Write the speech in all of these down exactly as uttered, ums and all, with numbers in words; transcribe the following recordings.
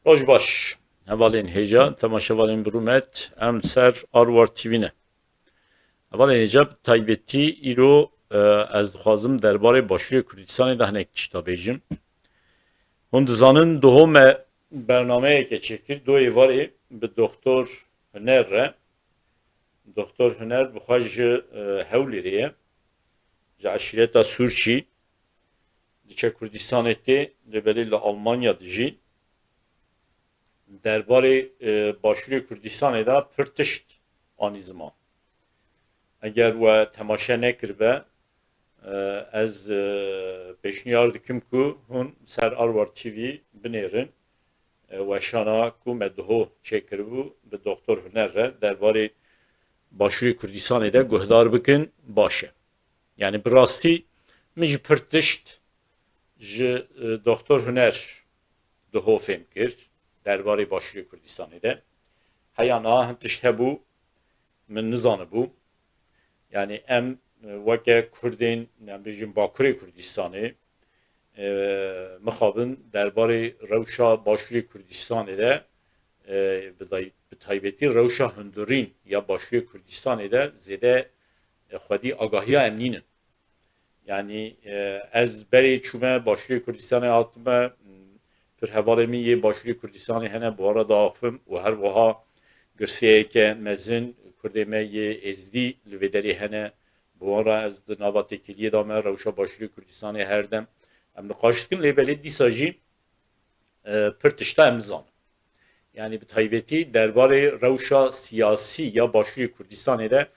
Roj baş. Hevalên hêja, temaşevanên bi rûmet, em ser Arwar T V ne. Hevalên hêja, bi taybetî îro, e, ez dixwazim derbarê Başûrê Kurdistanê de hinek tişta bêjim. Hûn dizanin, duho me bernameyeke çêkir, do êvarê bi Doktor Huner re. Doktor Huner bi xwe ji, e, Hewlêrê ye. Ji eşîreta Sûrçî. Diçe Kurdistanê tê, lê belê li Almanya dijî. Derbarê, e, Başûrê Kurdistanê de pir tişt anî ziman. Eger we temaşe nekiribe, e, ez, e, pêşniyar dikim ku hûn ser Arwar T V binêrin, e, weşana ku me duho çêkiribû bi Doktor Huner re derbarê Başûrê Kurdistanê de guhdar bikin, baş e. Yani bi rastî min jî pir tişt ji, e, Doktor Huner duho fêm kir derbarê Başûrê Kurdistanê de. Heya niha hin tişt hebû, min nizanibû. Yani em, e, weke Kurdên, em bêjin Bakurê Kurdistanê, e, mixabin derbarê rewşa Başûrê Kurdistanê de, e, bi day-, bi taybetî rewşa hundirîn ya Başûrê Kurdistanê de zêde, e, xwedî agahiya em nînin. Yani, e, ez berê çûme Başûrê Kurdistanê hatime, m, pir hevalê min yê Başûrê Kurdistanê hene, bi wan re diaxivim û her wiha girseyeke mezin Kurdê me yê Êzdî li vê derê hene, bi wan re ez di nava têkiliyê de me, rewşa Başûrê Kurdistanê her dem em niqaş dikin, lê belê dîsa jî, e, pir tişta em nizanin. Yani bi taybetî derbarê rewşa siyasî ya Başûrê Kurdistanê de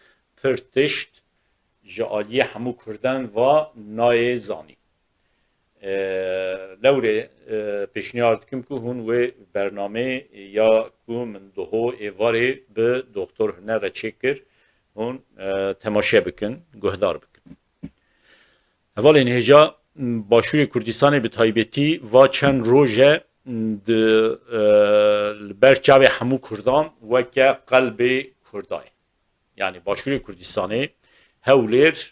pir tişt ji aliyê hemû Kurdan va nayê zanî. E, lewrê, e, pêşniyar dikim ku hûn wê bernameyê ya ku min duho êvarê bi Doktor Huner re çêkir, hûn, e, temaşe bikin, guhdar bikin. Hevalên hêja, Başûrê Kurdistanê bi taybetî va çend roj e di, e, li ber çavê hemû Kurdan weke qelbê Kurda ye. Yani Başûrê Kurdistanê, Hewlêr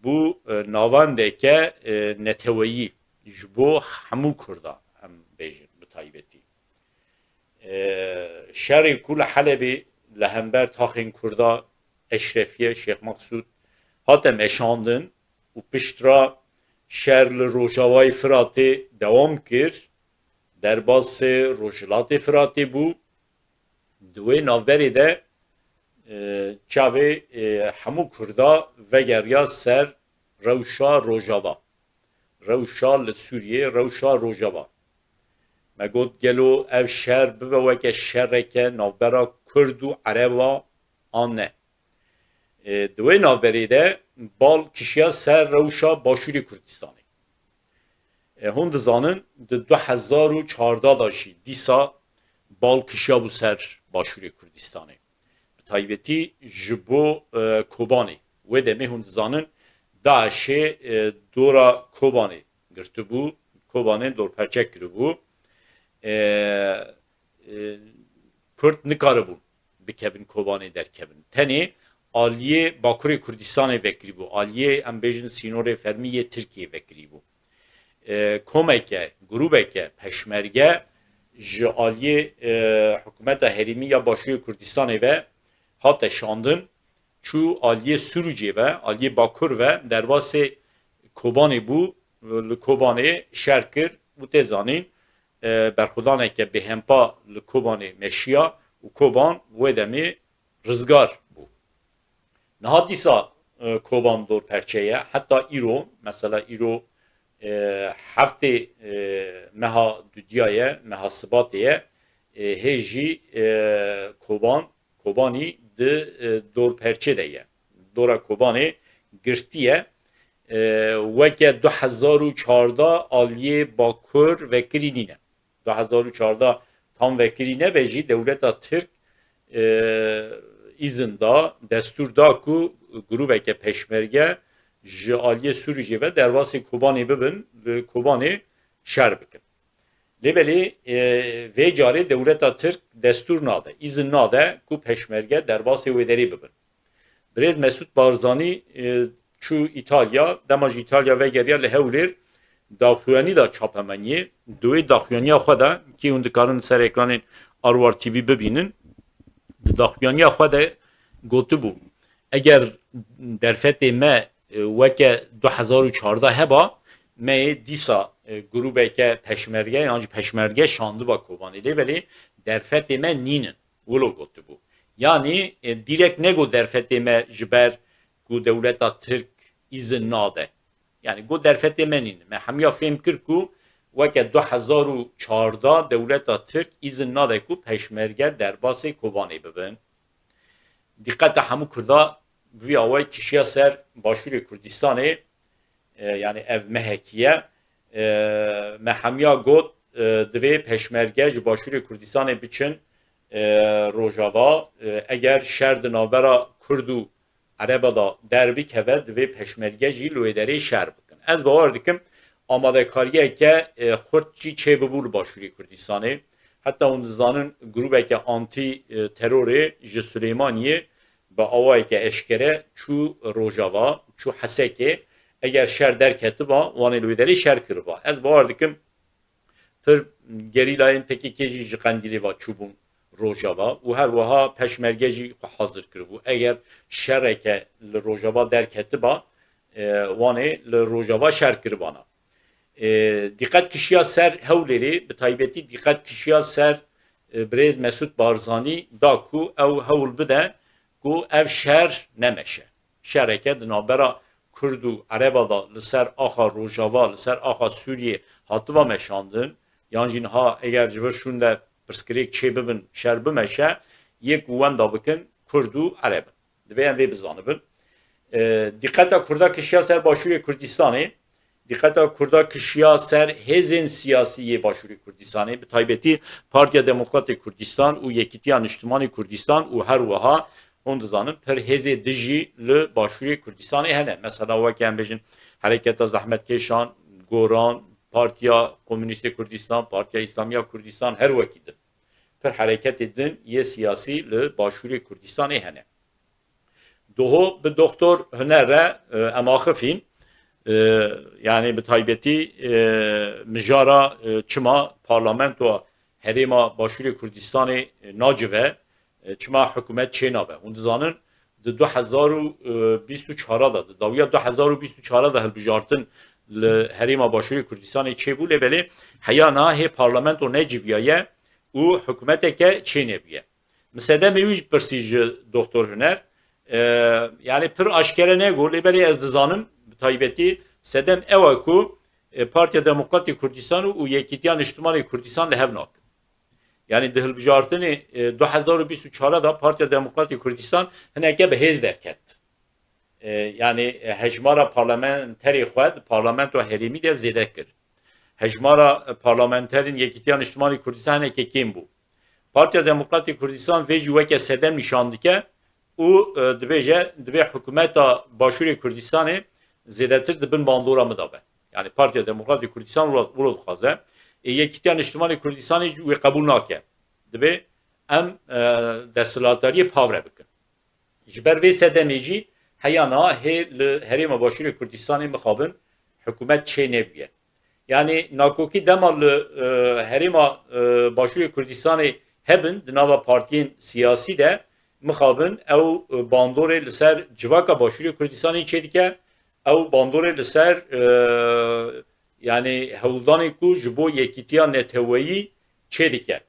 bû, e, navendeke, e, neteweyî ji bo hemû Kurdan, em bêjin bi taybetî. E, şerê ku li Helebê li hember taxên Kurda Eşrefiye, Şêx Meqsûd hate meşandin û piştre şer li Rojavayê Firatê dewam kir, derbasê Rojhilatê Firatê bû. Di wê navberê de, e, çavê, e, hemû Kurda vegeriya ser rewşa Rojava. Rewşa li Sûriyê, rewşa Rojava. Me got, gelo ev şer bibe weke şereke navbera Kurd û Ereba an ne? E, di wê navberê de bal kişiya ser rewşa Başûrê Kurdistanê. E, hûn dizanin, di du hezar û çardeh de jî dîsa bal kişiyabû ser Başûrê Kurdistanê. Bi taybetî ji bo, e, Kobanê. Wê demê hûn dizanin, DAIŞê, e, dora Kobanê girtibû, Kobanê dorperçe kiribû. E, e, Kurd nikaribûn bikevin Kobanê derkevin. Tenê aliyê Bakurê Kurdistanê vekirîbû, aliyê, em bêjin, sînorê fermî yê Tirkiyê vekirîbû. E, komeke, grûbeke peşmerge ji aliyê, e, hikûmeta herêmî ya Başûrê Kurdistanê ve hate şandin, çû aliyê Sûrûcê ve, aliyê Bakur ve derbasê Kobanê bû, li Kobanê şer kir û tê zanîn, e, berxwedaneke bêhempa li Kobanê meşiya û Koban wê demê rizgar bû. Niha dîsa, e, Koban dorperçe ye. Heta îro, mesela îro, e, heftê, e, meha dudiya ye, meha Sibatê ye, e, hê jî, e, Koban, Kobanî di, e, dorperçe de ye. Dora Kobanê girtî ye. E, weke du hezar û çardeh aliyê Bakur vekirî nîne. Du hezar û çardeh tam vekirî nebe jî dewleta Tirk, e, îzin da, destûr da ku grûbeke peşmerge ji aliyê Sûrûcê ve derbasê Kobanê bibin, li Kobanê şer bikin. Lê belê, e, vê carê dewleta Tirk destûr nade, îzin nade ku peşmerge derbasê wê derê bibin. Birêz Mesûd Barzanî, e, çû Îtalya, dema ji Îtalya vegeriya li Hewlêr, daxuyanî da çapemeniyê, di wê daxuyaniya xwe de, kê hûn dikarin ser ekranên Arwar T V bibînin, di daxuyaniya xwe de gotibû, eger derfetê me, e, weke du hezar û çardeh heba, me yê dîsa, e, grûbeke peşmerge yan jî peşmerge şandiba Kobanê. Lê belê derfetê me nînin. Wilo gotibû. Yanî, e, dîrek nego derfetê me ji ber ku dewleta Tirk îzin nade. Yanî got derfetê me nîn. Me hemiya fêm kir ku weke du hezar û çardeh dewleta Tirk îzin nade ku peşmerge derbasê Kobanê bibin. Dîqeta hemû Kurda bi vî awayî kişiya ser Başûrê Kurdistanê, e, yanî ev mehekî ye. E, me hemiya got, e, divê peşmerge ji Başûrê Kurdistanê biçin, e, Rojava. E, eger şer di navbera Kurd û Ereba de derbikeve, divê peşmerge jî li wê derê şer bikin. Ez bawer dikim, amadekariyeke, e, xurt jî çêbibû li Başûrê Kurdistanê. Heta hûn dizanin grûbeke antî, e, terorê ji Silêmaniyê bi awayeke eşkere çû Rojava, çû Hesekê. Eger şer derketiba, wan ê li wê derê şer kiriba. Ez bawer dikim, pir gerîlayên P K K jî ji Qendîlê ve çûbûn Rojava û her wiha peşmerge jî xwe hazir kiribû. Eger şereke li Rojava derketiba, e, wan ê li Rojava şer kiribana. E, dîqet kişiya ser Hewlêrê, bi taybetî dîqet kişiya ser, e, birêz Mesûd Barzanî da ku ew hewl bide ku ev şer nemeşe. Şereke di navbera Kurd û Ereba de li ser axa Rojava, li ser axa Sûriyê hatiba meşandin, yan jî niha eger ji vir şûnde pirsgirêk çêbibin, şer bimeşe, yê ku wenda bikin Kurd û Ereb in. Divê em vê bizanibin. E, dîqeta Kurda kişiya ser Başûrê Kurdistanê, dîqeta Kurda kişiya ser hêzên siyasî yê Başûrê Kurdistanê, bi taybetî Partiya Demokratê Kurdistan û Yekîtiya Niştimanê Kurdistan û her wiha hûn dizanin pir hêzê dijî li Başûrê Kurdistanê hene. Mesela weke em bêjin Hereketa Zehmetkêşan, Goran, Partiya Komûnîstê Kurdistan, Partiya Îslamiya Kurdistan, her wekî din. Pir hereketê din yê siyasî li Başûrê Kurdistanê hene. Doho bi Doktor Huner re, e, em axifîn. E, yanî bi taybetî, e, mijara, e, çima parlamentoya herêma Başûrê Kurdistanê, e, nacive, e, çima hikûmet çênabe. Hûn dizanin, di du hezar û bîst û çar de, di dawiya du hezar û bîst û çar de hilbijartin li herêma Başûrê Kurdistanê çêbû, lê belê heya niha hê parlamento neciviyaye û hikûmeteke çênebûye. Min sedemê wî jî pirsî ji Doktor Huner. E, yanî pir aşkere nego, lê belê ez dizanim, bi taybetî sedem ew e ku, e, Partiya Demokratê Kurdistan û Yekîtiya Niştimanê Kurdistan li hev nakin. Yanî di hilbijartinê, e, du hezar û bîst û çar de Partiya Demokratê Kurdistan hineke bi hêz derket. E, yanî, e, hejmara parlamenterê xwe di parlamentoya herêmî de zêde kir. Hejmara, e, parlamenterên Yekîtiya Niştimanê Kurdistan hineke kêm bû. Partiya Demokratê Kurdistan vê jî weke sedem nîşan dike û, e, dibêje, divê hikûmeta Başûrê Kurdistanê zêdetir di bin bandora min de be. Yanî Partiya Demokratê Kurdistan wilo, wilo dixwaze. Ê Yekîtiya Niştimanê Kurdistanê jî wê qebûl nake. Divê em, e, desthilatdariyê pavre bikin. Ji ber vê sedemê jî heya niha hê li herêma Başûrê Kurdistanê mixabin hikûmet çê nebûye. Yanî nakokî dema li, e, herêma, e, Başûrê Kurdistanê hebin di nava partiyên siyasî de mixabin ew, e, bandorê li ser civaka Başûrê Kurdistanê çêdike, ew bandorê li ser, e, yanî hewldanê ku ji bo yekîtiya neteweyî çêdike.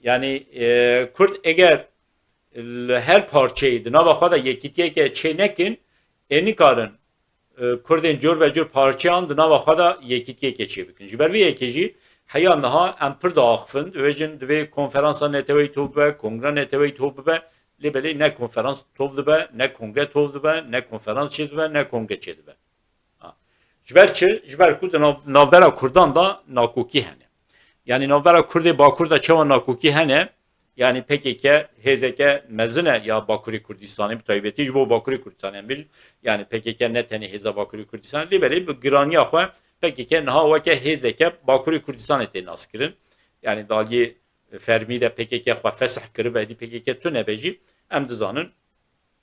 Yanî, e, Kurd eger li her parçeyê di nava xwe de yekîtiyeke çê nekin, ê nikarin, e, Kurdên cor be cor parçeyan di nava xwe de yekîtiyeke çê bikin. Ji ber vê yekê jî heya niha em pir diaxifin, dibêjin divê konferansa neteweyî tov bibe, kongra neteweyî tov bibe, lê belê ne konferans tov dibe, ne kongre tov dibe, ne konferans çê dibe, ne kongre çê dibe. Ha. Ji ber çi? Ji ber ku di nav-, navbera Kurdan de nakokî hene. Yanî navbera Kurdê Bakur de çawa nakokî hene? Yanî P K K hêzeke mezin e ya Bakurê Kurdistanê, bi taybetî ji bo Bakurê Kurdistanê em bêjin. Yanî P K K ne tenê hêza Bakurê Kurdistanê, lê belê bi giraniya xwe P K K niha weke hêzeke Bakurê Kurdistanê tê naskirin. Yanî di aliyê fermî de P K K xwe fesih kiribe, êdî P K K tune be jî, em dizanin,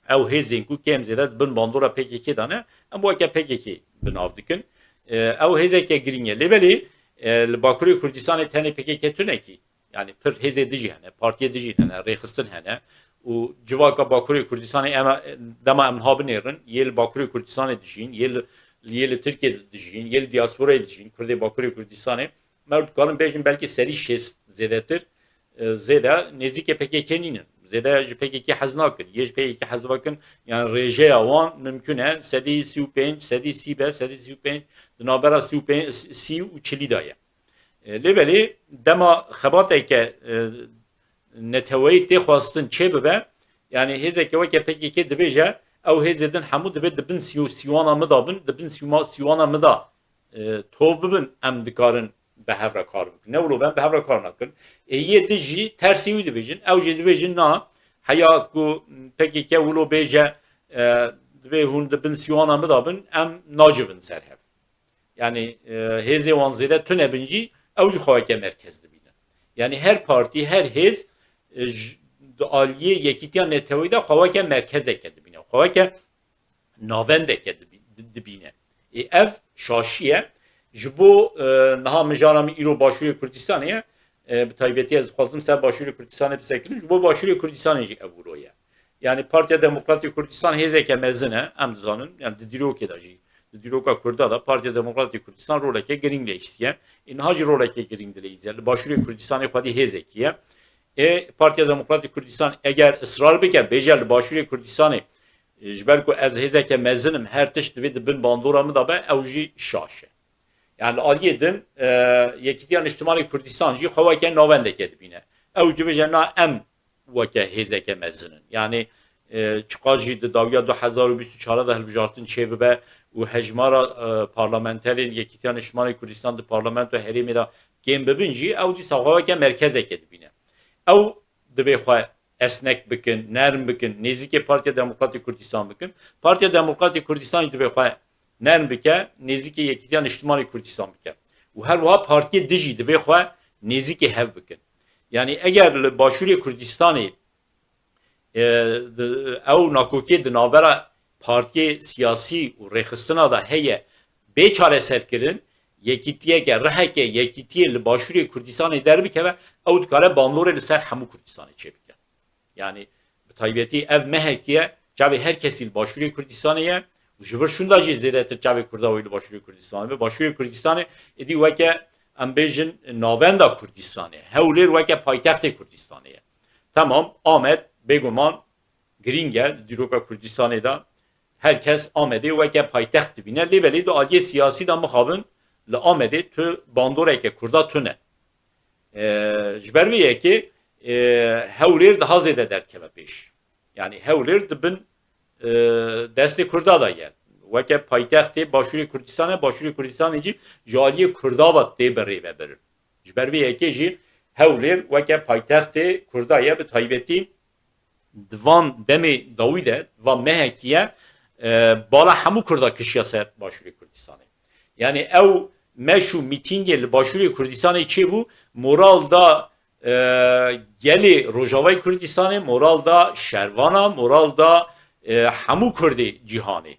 ew hêzên ku kêm zêde di bin bandora P K K de ne, em weke P K K bi nav dikin. E, ew hêzeke girîng e. Lê belê, e, li Bakurê Kurdistanê tenê P K K tunekî. Yani pir hêzê dijî hene, partiyê dijî hene, rêxistin hene. Û civaka Bakurê Kurdistanê em, dema em niha binêrin, yê li Bakurê Kurdistanê dijîn, yê li, yê li Tirkiyê dijîn, yê li diasporayê dijîn, Kurdê Bakurê Kurdistanê. Me dikarin bêjin belkî serî şêst zêdetir, e, zêde nêzîkê P K K nînin. Zêde ji P K K hez nakin. Yê ji P K K hez bikin, yani rêjeya wan mimkun e, sedî sî û pênc, sedî sî be, sedî sî û pênc, di navbera sî û pênc, sî û çilî de ye. E, lê belê dema xebateke, e, neteweyî tê xwestin çê bibe, yani hêzeke weke P K K dibêje, ew hêzê din hemû divê di bin sî û sîwana min de bin, di bin sî û ma-, sîwana min de, e, tov bibin, em dikarin bi hev re kar bikin. Ne wilo ben bi hev re kar nakin. Ê yê din jî tersî wî dibêjin. Ew jî dibêjin na, heya ku P K K wilo bêje, e, divê hûn di bin sîwana min de bin, em nacivin ser hev. Yani, e, hêzê wan zêde tune bin jî, ew jî xwe weke merkez dibîne. Yani her partî, her hêz, e, ji, di aliyê yekîtiya neteweyî de xwe weke merkezeke dibîne. Xwe weke navendeke dibi-, di-, dibîne. Ê ev şaşî ye. Ji bo, e, niha mijara min îro Başûrê Kurdistanê ye. E, bi taybetî ez dixwazim ser Başûrê Kurdistanê bisekinim. Ji bo Başûrê Kurdistanê jî ev wilo ye. Yani Partiya Demokratîk Kurdistan hêzeke mezin e, em dizanin. Yani di dîrokê de jî, di dîroka Kurda de Partiya Demokratîk Kurdistan roleke girîng leyîstiye. Ê niha jî roleke girîng dileyîze. Li Başûrê Kurdistanê xwedî hêzekî ye. Ê Partiya Demokratîk Kurdistan eger israr bike, bêje li Başûrê Kurdistanê, e, ji ber ku ez hêzeke mezin im, her tişt divê di bin bandora min de be, ew jî şaş e. Yani li aliyê din, e, Yekîtiya Niştimanê Kurdistan jî xwe weke navendeke dibîne. Ew dibêje na em weke hêzeke mezin in. Yani, e, çiqas jî di dawiya du hezar û bîst û çar de hilbijartin çêbibe û hejmara, e, parlamenterên Yekîtiya Niştimanê Kurdistan di parlamentoya herêmê de kêm bibin jî, ew dîsa xwe weke merkezeke dibîne. Ew divê xwe esnek bikin, nerm bikin, nêzîkê Partiya Demokratîk Kurdistan bikin. Partiya Demokratîk Kurdistan jî divê xwe nerm bike, nêzîkê Yekîtiya Niştimanê Kurdistan bike. Û her wiha partiyê dijî divê xwe nêzîkê hev bikin. Yani eger li Başûrê Kurdistanê, e, di, ew nakokiyê di navbera partiyê siyasî û rêxistina de heye, bê çareserkirin, yekîtiyeke, riheke yekîtiyê li Başûrê Kurdistanê derbikeve, ew dikare bandorê li ser hemû Kurdistanê çêbike. Yani bi taybetî ev mehekî ye, çavê her kesî li Başûrê Kurdistanê ye û ji vir şûnda jî zêdetir çavê Kurda wê li Başûrê Kurdistanê be. Başûrê Kurdistanê êdî weke, em bêjin, navenda Kurdistanê, Hewlêr weke paytextê Kurdistanê ye. Temam, Amed bêguman girîng e di dîroka Kurdistanê de. Her kes Amedê weke paytext dibîne. Lê belê di aliyê siyasî de mixabin li Amedê tu bandoreke Kurda tune. E, ji ber vê yekê, e, Hewlêr daha zêde derdikeve pêş. Yani Hewlêr di bin, e, destê Kurda de ye. Weke paytextê Başûrê Kurdistanê, Başûrê Kurdistanê jî ji aliyê Kurda ve tê birêvebirin. Ji ber vê yekê jî Hewlêr weke paytextê Kurda ye, bi taybetî di van demê dawî de, di van mehekî ye, e, bala hemû Kurda kişiya ser Başûrê Kurdistanê. Yani ew meş û mîtîngê li Başûrê Kurdistanê çêbû, moral da, e, gelê Rojavayê Kurdistanê, moral da şervana, moral da, e, hemû Kurdê cîhanê.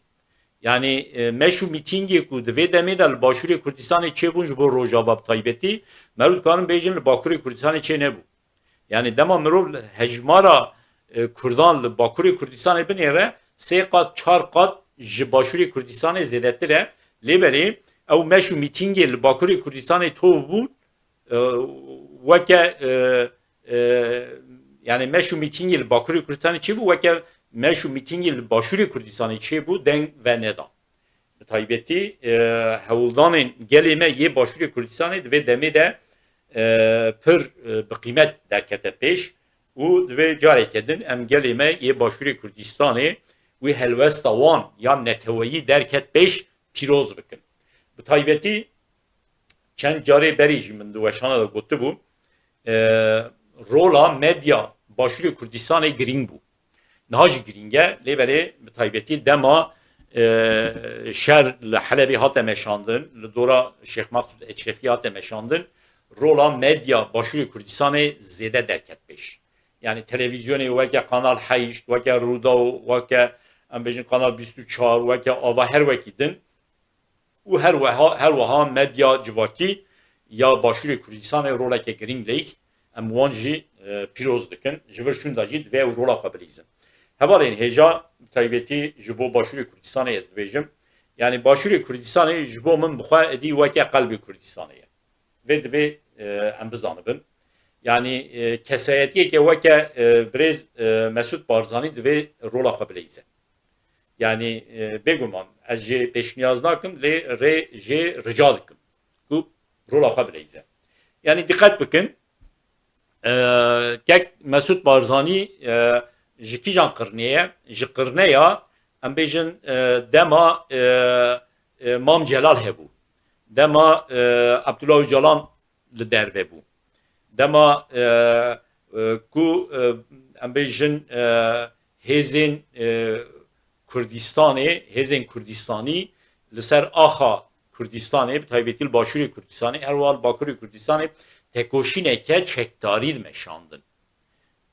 Yani, e, meş û mîtîngê ku di vê demê de li Başûrê Kurdistanê çêbûn ji bo Rojava bi taybetî, merû dikarin bêjin li Bakurê Kurdistanê çê nebû. Yani dema mirov li hejmara, e, Kurdan li Bakurê Kurdistanê binêre, sê qat, çar qat ji Başûrê Kurdistanê zêdetir e. Lê belê ew meş û mîtîngê li Bakurê Kurdistanê tov bûn, e, weke, e, e, yani meş û mîtîngê li Bakurê Kurdistanê çêbû, weke meş û mîtîngê li Başûrê Kurdistanê çêbû, deng venedan. Bi taybetî, e, hewldanên gelê me yê Başûrê Kurdistanê di vê demê de, e, pir, e, bi qîmet derkete pêş û divê careke din em gelê me yê Başûrê Kurdistanê wî helwesta wan ya neteweyî derket pêş pîroz bikin. Bi taybetî çend carê berî jî min di weşana de gotibû, e, rola medya Başûrê Kurdistanê girîng bû. Niha jî girîng e, lê belê bi taybetî dema, e, şer li Helebê hate meşandin, li dora Şêx Maqsûd Eşrefî hate meşandin, rola medya Başûrê Kurdistanê zêde derket pêş. Yani televîzyonê weke Kanal Heşt, weke Rûdaw, weke, em bêjin, Kanal bîst û çar, weke Ava, her wekî din, û her weha, her weha medya civakî ya Başûrê Kurdistanê roleke girîng leyîst. Em wan jî, e, pîroz dikin. Ji vir şûnda jî divê ew rola xwe bileyzin. Hevalên hêja, bi taybetî ji bo Başûrê Kurdistanê ez dibêjim. Yanî Başûrê Kurdistanê ji bo min bi xwe êdî weke qelbê Kurdistanê ye. Vê divê, e, em bizanibin. Yanî, e, kesayetiyeke weke, e, birêz, e, Mesûd Barzanî divê rola xwe bileyze. Yanî, e, bêguman ez jê pêşniyaz nakim, lê rê jê rica dikim ku rola xwe bileyze. Yanî diqet bikin, e, kek Mesûd Barzanî, e, ji kîjan qirnê ye? Ji qirneya, em bêjin, e, dema, e, e, Mam Celal hebû. Dema, e, Abdullah Ocalan li derve bû. Dema, e, e, ku, e, em bêjin, e, hêzên, e, Kurdistanê, hêzên Kurdistanî li ser axa Kurdistanê, bi taybetî li Başûrê Kurdistanê, her wiha li Bakurê Kurdistanê tekoşîneke çekdarî dimeşandin.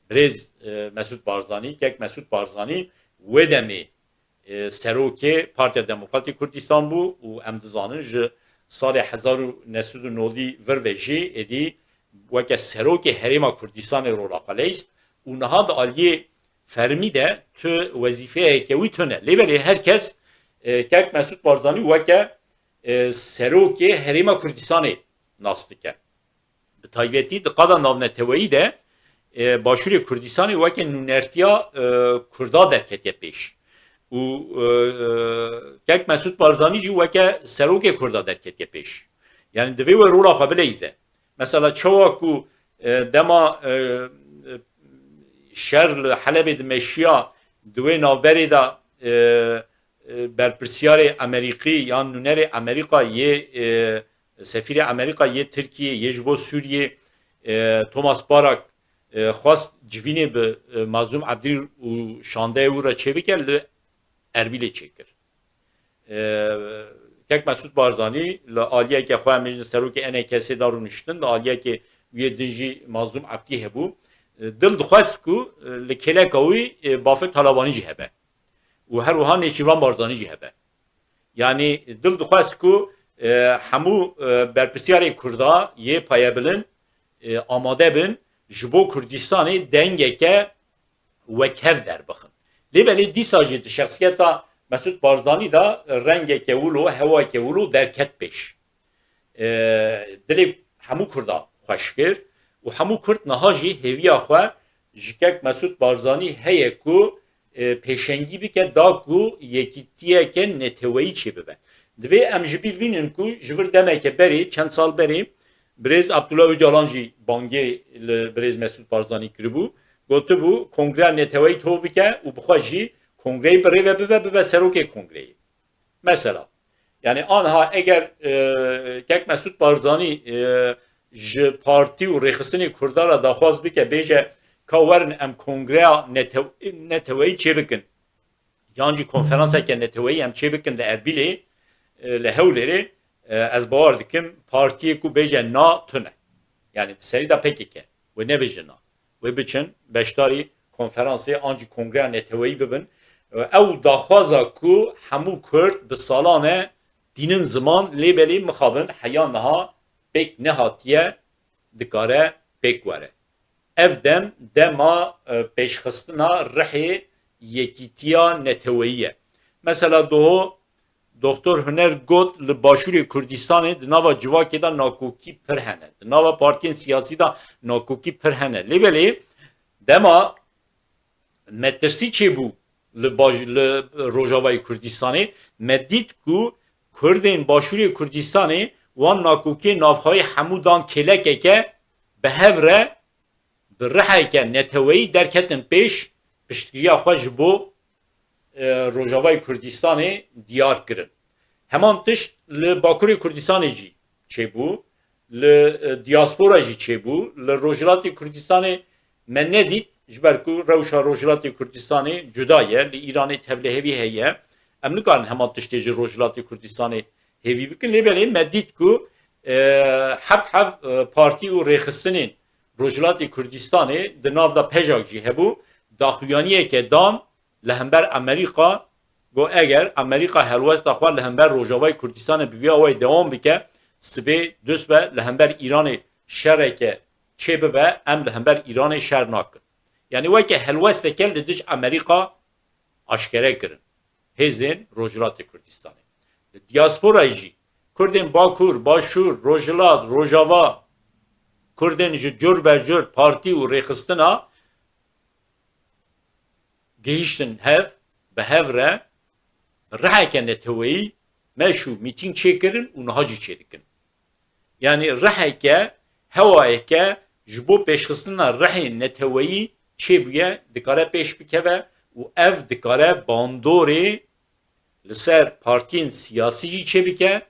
Birêz, e, Mesûd Barzanî, kek Mesûd Barzanî wê demê, e, serokê Partiya Demokratê Kurdistan bû û em dizanin ji salê hezar û neh sed û nodî vir ve jî êdî weke serokê Herêma Kurdistanê rola xwe leyst û niha di aliyê fermî de tu wezîfeyeke wî tune. Lê belê her kes, e, kek Mesûd Barzanî weke, e, serokê Herêma Kurdistanê nas dike. Bi taybetî di qada navneteweyî de, e, Başûrê Kurdistanê weke nûnertiya, e, Kurda derketiye pêş. Û, e, e, kek Mesûd Barzanî jî weke serokê Kurda derketiye pêş. Yanî divê wê rola xwe bileyze. Mesela çawa ku, e, dema, e, e, şer li Helebê dimeşiya, di wê navberê de, e, e, berpirsiyarê Amerîkî yan nûnerê Amerîka yê, e, sefîrê Amerîka yê Tirkiyê, yê ji bo Sûriyê, e, Thomas Barak, e, xwest civînê bi, e, Mazlûm Ebdî û şandeyê wî re çêbike, li Erbîlê çêkir. E, kek Mesûd Barzanî li aliyeke xwe, em bêjin serokê E N K S'ê de rûniştin, li aliyekê wî yê din jî Mazlûm Ebdî hebû. E, dil dixwest ku, e, li kêleka wî, e, bafê Talabanî jî hebe. Û her wiha Nêçîrvan Barzanî jî hebe. Yanî dil dixwest ku, e, hemû, e, berpirsiyarê Kurda yê payebilind, e, amade bin ji bo Kurdistanê dengeke wekhev derbixin. Lê belê dîsa jî di şexsiyeta Mesûd Barzanî de rengeke wilo, hewayeke wilo derket pêş. E, dilê hemû Kurda xweş kir û hemû Kurd niha jî hêviya xwe ji kek Mesûd Barzanî heye ku, e, pêşengî bike da ku yekîtiyeke neteweyî çêbibe. Divê em ji bîr bînin ku ji vir demeke berê, çend sal berê, birêz Abdullah Ocalan jî bangê li birêz Mesûd Barzanî kiribû, gotibû, kongreya neteweyî tov bike û bi xwe jî kongreyê bi rê ve bibe, bibe serokê kongreyê. Mesela, yanî anha eger, e, kek Mesûd Barzanî, e, ji partî û rêxistinê Kurda re daxwaz bike, bêje ka werin em kongreya netew-, neteweyî çêbikin, yan jî konferanseke neteweyî em çêbikin li Erbîlê, e, li Hewlêrê, e, ez bawer dikim partiyê ku bêje na tune. Yanî di serî de P K K, wê nebêje na. Wê biçin beşdarî konferansê an jî kongreya neteweyî bibin. Ew daxwaza ku hemû Kurd bi salan e dînin ziman, lê belê mixabin heya niha pêk nehatiye, dikare pêk were. Ev dem dema, e, pêşxistina rihê yekîtiya neteweyî ye. Mesela doho Doktor Huner got, li Başûrê Kurdistanê di nava civakê de nakokî pir hene. Di nava partiyên siyasî de nakokî pir hene. Lê belê dema metirsî çêbû li baş-, li Rojavayê Kurdistanê, me dît ku Kurdên Başûrê Kurdistanê wan nakokiyên navxweyî hemû dan kêlekeke bi hev re bi riheke neteweyî derketin pêş, piştgiriya xwe ji bo, e, Rojavayê Kurdistanê diyar kirin. Heman tişt li Bakurê Kurdistanê jî çêbû, li, e, diaspora jî çêbû, li Rojhilatê Kurdistanê me nedît, ji ber ku rewşa Rojhilatê Kurdistanê cuda ye, li Îranê tevlihevî heye. Em nikarin heman tiştê ji Rojhilatê Kurdistanê hêvî bikin. Lê belê me dît ku, e, heft heft, e, partî û rêxistinên Rojhilatê Kurdistanê di nav de PJAK jî hebû, daxuyaniyeke dan li hember Amerîka, Got, eger Amerîka helwesta xwe li hember Rojavayê Kurdistanê bi vî awayî dewam bike, sibê dust be li hember Îranê şereke çêbibe, em li hember Îranê şer nakin. Yanî weke helwesteke li dij Amerîka aşkere kirin hêzên Rojhilatê Kurdistanê. Li diasporayê jî Kurdên Bakur, Başûr, Rojhilat, Rojava, Kurdên ji cur ber cur partî û rêxistina gihîştin hev, bi hev re bi riheke neteweyî meş û mîtîng çêkirin û niha jî çêdikin. Yanî riheke, hewayeke ji bo pêşxistina rihên neteweyî çêbûye, dikare pêş bikeve û ev dikare bandorê li ser partiyên siyasî jî çêbike,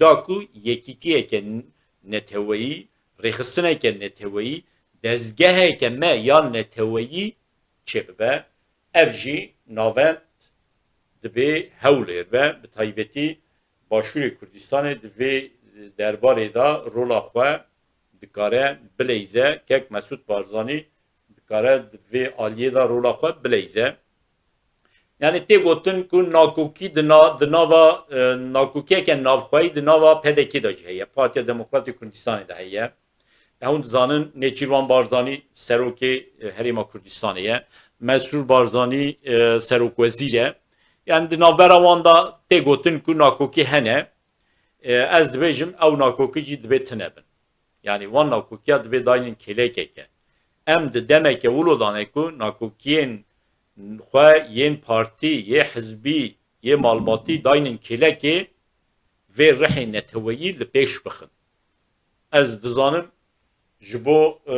da ku yekîtiyeke neteweyî, rêxistineke neteweyî, dezgeheke me ya neteweyî çêbibe. Ev jî navend dibê Hewlêr be, bi taybetî Başûrê Kurdistanê di vê derbarê de rola xwe dikare bileyze. Kek Mesûd Barzanî dikare di vê aliyê de rola xwe bileyze. Yanî tê gotin ku nakokî di na-, di nava, e, nakokiyeke navxweyî di nava P D K de jî heye, Partiya Demokratê Kurdistanê de heye. Hûn dizanin Nêçîrvan Barzanî serokê, e, Herêma Kurdistanê ye. Mesrûr Barzanî, e, serokwezîr e. Yanî di navbera wan de tê gotin ku nakokî hene. E, ez dibêjim ew nakokî jî dibê tune bin. Yanî wan nakokiya dibê daynin kêlekeke. Em di demeke wilo dane ku nakokiyên xwe yên partî, yê hizbî, yê malbatî daynin kêlekê vê rihê neteweyî li pêş bixin. Ez dizanim ji bo, e,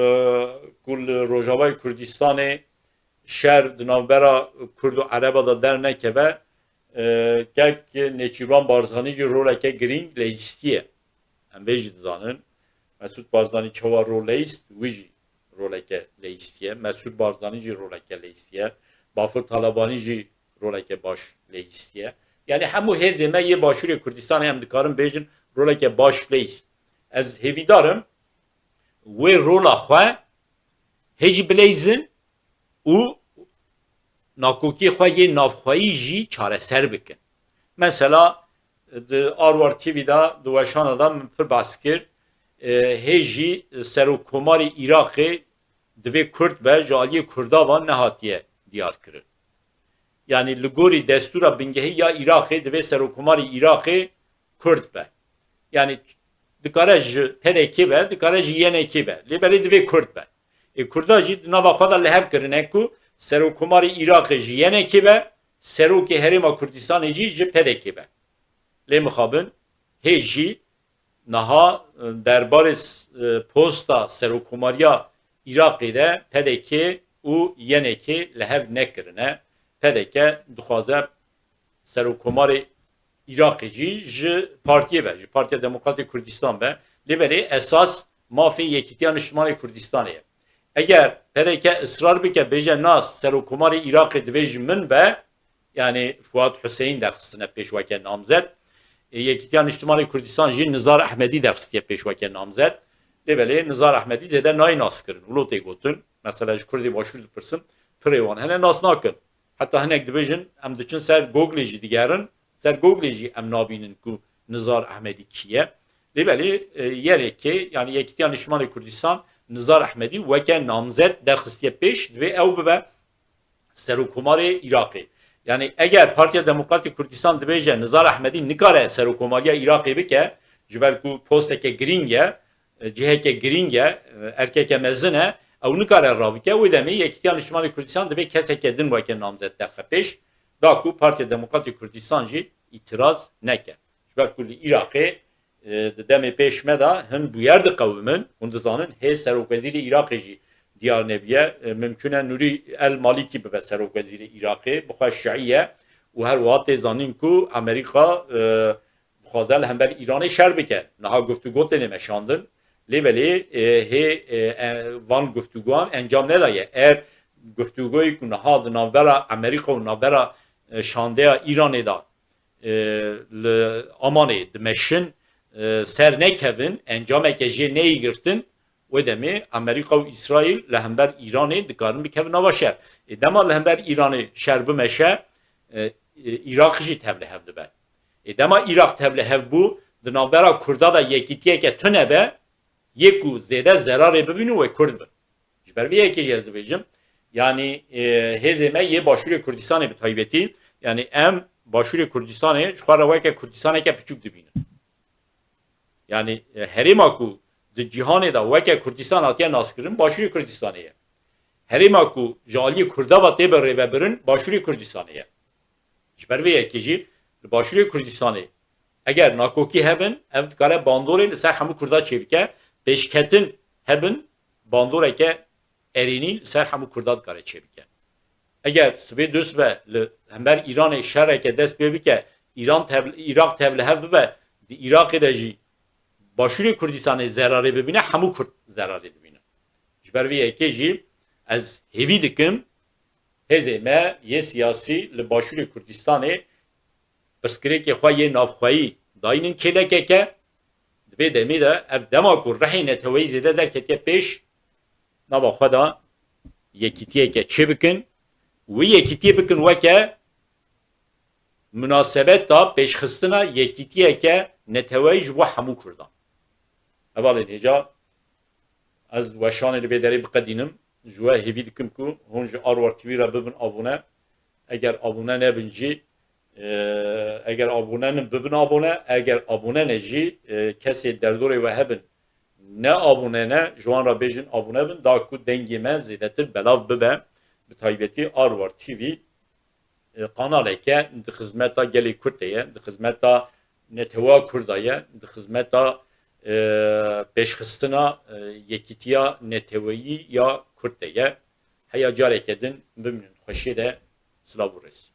ku li Rojavayê Kurdistanê şer di navbera Kurd û Ereba de dernekeve, e, kek Nêçîrvan Barzanî jî roleke girîng leyîstiye. Em vê jî dizanin. Mesûd Barzanî çawa rol leyîst, wî jî roleke leyîstiye. Mesûd Barzanî jî roleke leyîstiye. Bafir Talebanî jî roleke baş leyîstiye. Yanî hemû hêzê me yê Başûrê Kurdistanê em dikarin bêjin roleke baş leyîst. Ez hêvîdar im wê rola xwe hê jî bileyzin û nakokiyê xwe yê navxweyî jî çareser bikin. Mesela di Arwar T V de, di weşana de min pir behs kir, e, hê jî Serokkomarê Iraqê divê Kurd be, ji aliyê Kurda ve nehatiye diyar kirin. Yanî li gorî destûra bingehî ya Iraqê divê Serokkomarê Iraqê Kurd be. Yanî dikare ji P D K be, dikare ji Y N K be. Lê belê divê Kurd be. Ê Kurda jî di nava xwe de li hev kirine ku Serokkomarê Iraqê ji Y N K be, Serokê Herêma Kurdistanê jî ji P D K be. Lê mixabin hê jî niha, e, derbarê s-, e, posta Serokkomariya Iraqê de P D K û Y N K li hev nekirine. P D K dixwaze Serokkomarê Iraqê jî ji partiyê be, ji Partiya Demokratê Kurdistan be. Lê belê esas mafê Yekîtiya Niştimanê Kurdistanê ye. Eger P D K israr bike, bêje na, Serokkomarê Iraqê divê ji min be, yanî Fuat Huseyîn derxistine pêş weke namzet. E, Yekîtiya Niştimanê Kurdistan jî Nizar Ehmedî derxistiye pêş weke namzet. Lê belê Nizar Ehmedî zêde nayê naskirin. Wilo tê gotin. Mesela ji Kurdê Başûr dipirsin, pirê wan hene nas nakin. Heta hinek dibêjin, em diçin ser Googlê jî digerin, ser Googlê jî em nabînin ku Nizar Ehmedî kî ye. Lê belê, e, Y N K, yanî Yekîtiya Niştimanê Kurdistan, Nizar Ehmedî weke namzet derxistiye pêş, divê ew bibe Serokkomarê Iraqê. Yanî eger Partiya Demokratê Kurdistan dibêje Nizar Ehmedî nikare Serokkomariya Iraqê bike, ji ber ku posteke girîng e, e, ciheke girîng e, e, erkeke mezin e, ew nikare ravike, wê demê Yekîtiya Niştimanê Kurdistan divê keseke din weke namzet derxe pêş, da ku Partiya Demokratê Kurdistan jî îtiraz neke. Ji ber ku li Iraqê, e, di demê pêş me de hin bûyer diqewimin, hûn dizanin hê serokwezîrê Iraqê jî diyar nebûye. E, mimkun e Nûrî El Malîkî bibe serokwezîrê Iraqê, bi xwe şiî ye û her wiha tê zanîn ku Amerîka, e, dixwaze li hember Îranê şer bike. Niha guftûgo têne meşandin. Lê belê, e, hê, e, e, van guftûgoan encam nedaye. Er guftûgoyê ku niha di navbera Amerîka û navbera, e, şandeya Îranê de, e, li Amanê dimeşin, e, ser nekevin, encameke jê neyê girtin, wê demê Amerîka û Îsraîl li hember Îranê dikarin bikevin nava şer. Ê dema li hember Îranê şer bimeşe, e, e, Îraq jî tevlihev dibe. Ê dema Îraq tevlihev bû, di navbera Kurda de yekîtiyeke tune be, yê ku zêde zerarê bibînin wê Kurd bin. Ji ber vê yekê jî ez dibêjim, yanî, e, hêzê me yê Başûrê Kurdistanê bi taybetî, yanî em Başûrê Kurdistanê ji xwe re weke Kurdistaneke piçûk dibînin. Yanî, e, herêma ku di cîhanê de weke Kurdistan hatiye naskirin, Başûrê Kurdistanê ye. Herêma ku ji aliyê Kurda ve tê birêvebirin, Başûrê Kurdistanê ye. Ji ber vê yekê jî li Başûrê Kurdistanê eger nakokî hebin, ev dikare bandorê li ser hemû Kurda çêbike, pêşketin hebin, bandoreke erênî li ser hemû Kurda dikare çêbike. Eger sibê dûst be li hember Îranê şereke dest pê bike, Îran tev-, Îraq tevlihev bibe, di Îraqê de jî Başûrê Kurdistanê zerarê bibîne, hemû Kurd zerarê dibîne. Ji ber vê yekê jî ez hêvî dikim, hêzê me yê siyasî li Başûrê Kurdistanê pirsgirêkê xwe yê navxweyî dayînin kêlekeke, di vê demê de ev dema ku rihê neteweyî zêde derketiye pêş, nava xwe de yekîtiyeke çêbikin, wê yekîtiyê bikin weke munasebeta pêşxistina yekîtiyeke neteweyî ji bo hemû Kurdan. Hevalên hêja, ez weşanê li vê derê biqedînim. Ji we hêvî dikim ku hûn ji Arwar T V re bibin abone. Eger abone nebin jî, e, eger abone nin bibin abone. Eger abone ne jî, e, kesê derdorê we hebin ne abone ne, ji wan re bêjin abone bin, da ku dengê me zêdetir belav bibe. Bi taybetî Arwar T V, e, kanaleke di xizmeta gelê Kurd de ye, di xizmeta netewa Kurda ye, di xizmeta, e, pêşxistina, e, yekîtiya neteweyî ya Kurd de ye. Heya careke din bimînin xweşiyê de, silav û rêz.